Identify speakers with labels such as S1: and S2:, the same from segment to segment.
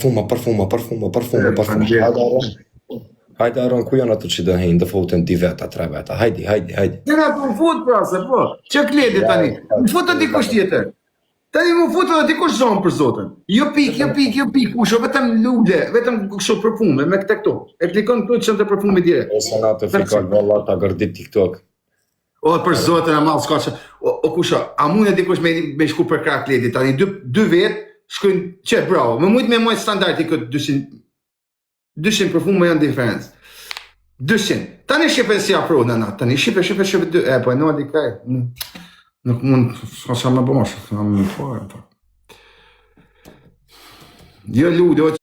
S1: Parfuma, parfuma, parfuma, parfuma, parfuma. Hajde Aron. Hajde Aron, ku janë ato që do hinë, do futen dy veta, tre veta. Hajde, hajde, hajde.
S2: Jena të më fut pra se po. Që kledi tani? Më fut të dikush tjetër. Tani më fut edhe dikush zonë për zotën. Jo pik, jo pik, jo pik, usho vetëm lule, vetëm kështu parfume me këtë këtu. E klikon këtu që të parfumi direkt.
S1: Ose na të fikal valla ta gërdit TikTok.
S2: O për zotën e madh s'ka që o, o kusha, a mund e dikush me me shku për krah Kledit tani dy dy vet shkojnë që bravo, më mujt me majt standardi këtë 200 200 parfume janë diferencë. 200. Tani shife si afrohet në natë, tani shife shife shife dy, e po e nali kaj. Nuk mund, s'ka çfarë më bësh, s'ka më fare. po. Jo lule, o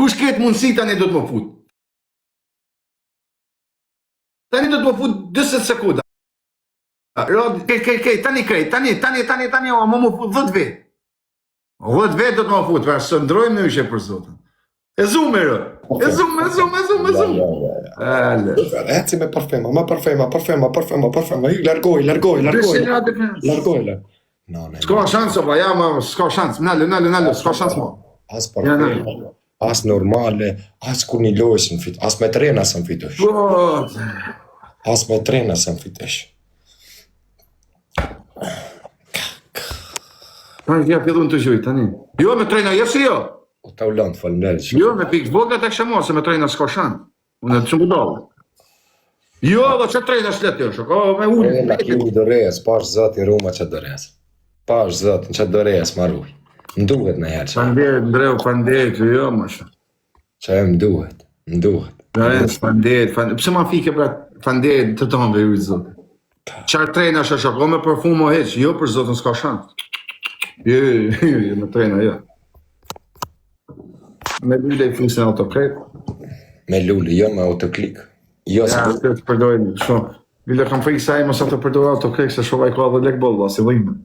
S2: Kush ketë mundësi tani do të më fut? Tani do të më fut 40 sekonda. Rod, kej, kej, kej, tani krej, tani, tani, tani, tani, o, më më fut 10 vetë. 10 vetë do të më fut, pra së ndrojmë në ishe për zotën. E zume, rë. E zume, e zume, e zume, e zume.
S1: Ale. Eci me parfema, me parfema, parfema, parfema, parfema. Largoj, largoj, largoj. Largoj, largoj.
S2: No, ne. S'ka shans apo ja, ma s'ka shans. Nalo, nalo, nalo, s'ka shans më.
S1: As parfema, as normale, as kur një lojë s'më fit, as me trena s'më fitosh.
S2: Po.
S1: As me trena s'më fitosh.
S2: Tani ja fillon të gjujt tani. Jo me trena, jo si jo.
S1: O Taulant, faleminderit.
S2: Jo me pikë vogla tek shamo se me trena s'ka shans. Unë të shumë budall. Jo, dhe që trena shlet jo, shok, o, me
S1: ulë. E, na kemi dorez, pash zoti ruma që dorez. Pash zotin që dorez, ma ruj. Më duhet në herë që.
S2: Faleminderit, Ndreu, faleminderit, jo, më shumë.
S1: Që e më duhet, më duhet.
S2: Lorenz, faleminderit, faleminderit. Pse ma fike pra, faleminderit të tonë ju zot. Çfarë trena është shok, o me parfum o hiç, jo për zotën s'ka shans. Jo, jo, jo, jo, me trena, jo. Me lule i fusin autoklik.
S1: Me lule, jo me autoklik. Jo,
S2: ja, se të përdorin shumë. Bile kam frikë se ai mos ato përdor autoklik se shoh ai ka edhe lek boll, si dhimbë.